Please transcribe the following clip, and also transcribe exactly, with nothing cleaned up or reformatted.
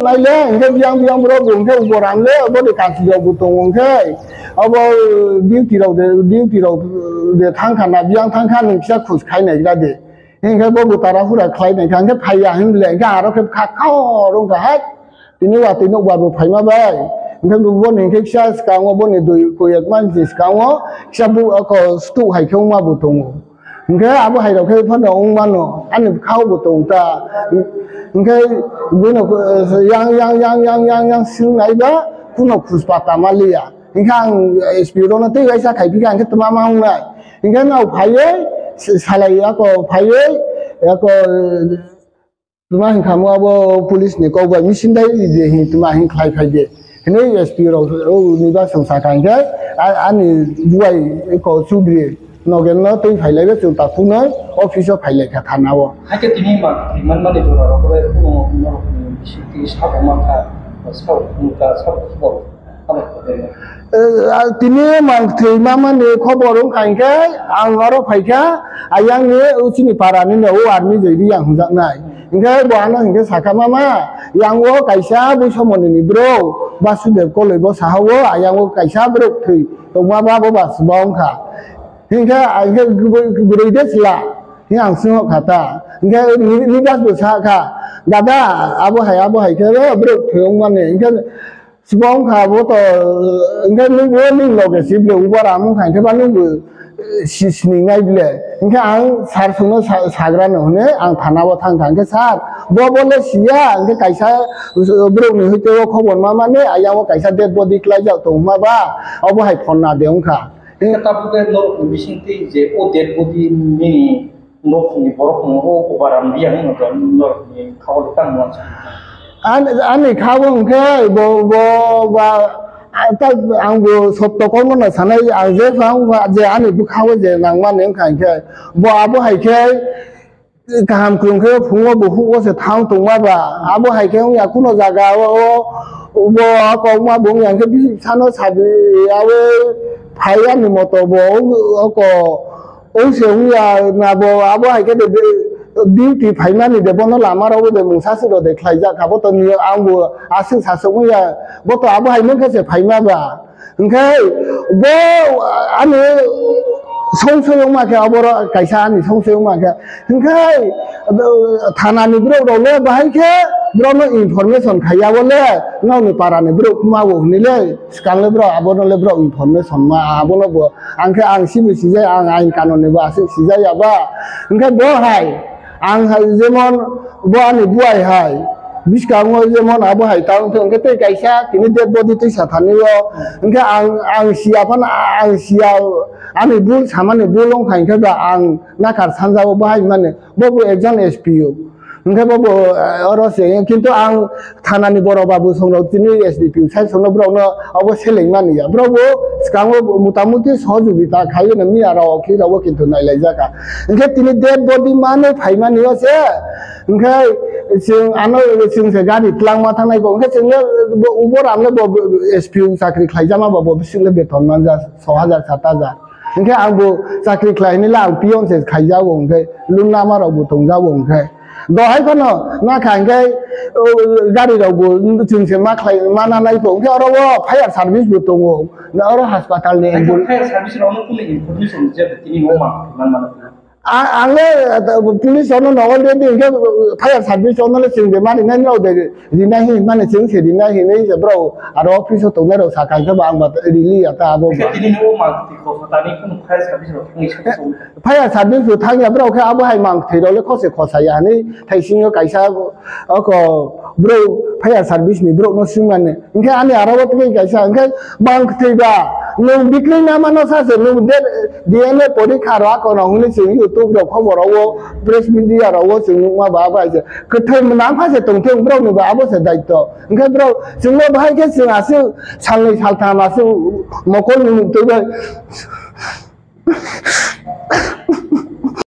Naile, hingke biyang biyang borok bo hingke uboram le, boni kansi rok bo tongo hingke, abo duty rok de, duty rok de thangkha na, biyang thangkha nung kisa khus khai nai gra de. Hingke bo bo tara hura khlai nai kha, hingke phaiya hing le, hingke aro khe kha khao rung kha hai. Tini watwi nokbar bo phaima bai. Hingke bo boni hingke kisa swkango boni dui koi ek mansi swkango kisa bo ako stuk hai khe wngma bo tongo. Hingke abo hai rok khe phano wng mano, ani bwkhao bo tong ta. Hingke bino, eh, yang, yang, yang swng nai ba, kuno khus pata ma liya. Hingke ang S P O no tei waisa khai phika, hingke tma ma wng nai. Hingke nao phaiwi, salai ako phaiwi, ako, eh, Tuma hingkha mo abo police ni kok bai missing dai di hin tuma hin khlai phai de. Hinui S P rok, o ni ba song saka hingke, a-, ani buai ko chudri nogen no tei phai lai be chwng ta phunui office o phai lai kha thana o. Hakhe tini ma, man mani jora rok bai kuno norok ni bising twi sabo mankha, sabo phunukha, sabo khobor. Eh, ah, tini mangthwi mamani khobor wngkha hinkhe ang oro phaikha, ayangni o chini parani no o army joi riyang hwnjaknai. Hinkhe bo ano hinkhe sakha, "Mama, yang o kaisa Buisomoni ni bro, Basudev Koloi bo saha o, ayang o kaisa borok thwi tongma ba bo ba swba wngkha." Hinkhe, ah, hinkhe bwrwi de chwla, hinkhe ang swngkha ta. Hinkhe ni, ni gas bo sakha, "Dada, abo hai, abo hai khe borok thwi wngmani." Hinkhe Sibong kha bo to, hingke nung bo nung loge si ble ubar amung kha, hingke ba nung bo, eh, si sining nai ble. Hingke ang sir songno sa-, sagra no hwnwi ang thana o thang kha. Hingke sir, bo, bo le siya, hingke kaisa, uh, borok ni hwite o khobor ma mani, ayang o kaisa dead body klai jak tong ma ba, obo hai phone na de wng kha. Hingke tabuk khe norok ni bising twi je o dead body ni Nokhungni borok no o ubaram biyang no norokni khao tang mo. Ani, ani khao hwnkhe bo, bo ba, a, ta, ang bo sotto kormo no sanai, ang je phang ba je ani bwkhao je nangmani wngkha hwnkhe bo abo hai khe kaham kwrwng khe phungo bukhuk o se thang tongma ba abo hai khe wngya kuno jaga o, o bo kokma bo wngya hwnkhe bisi sano sabi awe phai ani moto bo oko. Ong se wngya na bo abo hai khe de, de, duty phaimani de bono lama rogo de mungsa se rode khlaijak kha bo to niyo ang bo aswk saswk wngya bo to abo hai mankha se phaima ba. Hwnkhe bo ani songsoyong ma khe abo ro kaisa ani songsoyong ma khe hwnkhe thana ni borok rok le bahai khe borok no information khaiya bo le nokni para ni borok ma bo hwnwi le. Swkang le borok abono le borok information ma abono bo. Ang khe ang sibo sijai, ang ain kanoni bo aswk sijai ya ba. Hwnkhe bo hai, ang hai jemon bo ani buai hai, bwskango jemon abo hai ta wngkhe, hwnkhe tei kaisa tini dead body twi sathani o. Hwnkhe ang, ang siya phano, ang siya ani bul samani bul wngkha hwnkhe ba ang nakar sanjao bahai mani. Bo bo ekjon S P O. Hwnkhe bo bo, eh, oro se, kintu ang thanani borok ba bwsongrok tini S D P O sai songno borokno obo seleng mani ya. Borok bo swkango motamuti sohojogita khaiwi no miya rok khe rok bo kintu nailaijak kha. Hwnkhe tini dead body mano phaimani o se, hwnkhe chwng ano chwng se gari twlangma thangnai bo, hwnkhe chwngno bo uboram le bo S P O chakri khlaijama bo, bo bising le beton manja so hajar sat hajar. Hwnkhe ang bo chakri khlai hinwi le ang peon se khaijago, hwnkhe lun lama rok bo tongjago, hwnkhe. Dohai phano nakha hwnkhe, o, gari rok bo chwng se ma khlai, ma nanai kho. Hwnkhe oro o fire service bo tongo. Na oro hospital ni ambul- Fire service rok no kunu information je tini mo ma man man. A-, ang le, uh, police rok no already hwnkhe fire service rok no le chwng de mani nai rok de rinai hin mani chwng se rinai hinwi je bro aro office o tongnai rok sakha hwnkhe ba ang ba rili ya ta abo ba. Tini o ma tiko tani kunu fire service rok thangwi sok sok. Fire service bo thangya borok khe abo hai mang thwi rok le khose khosa ya hinwi thaisingo kaisa oko borok fire service ni borok no swngmani. Hwnkhe ani aro o tei kaisa hwnkhe mang thwi ba nwng bikri na mano sa se nwng de D N A porikha rok ako no hwnwi chwng YouTube rok khobor rok o press media rok o chwng nukma ba abo hai se kwthwi mwnang pha se tongthung borok ni ba abo se daityo. Hwnkhe borok chwngno bahai khe chwng aswk salnwi saltham aswk mokol ni muk twi bai.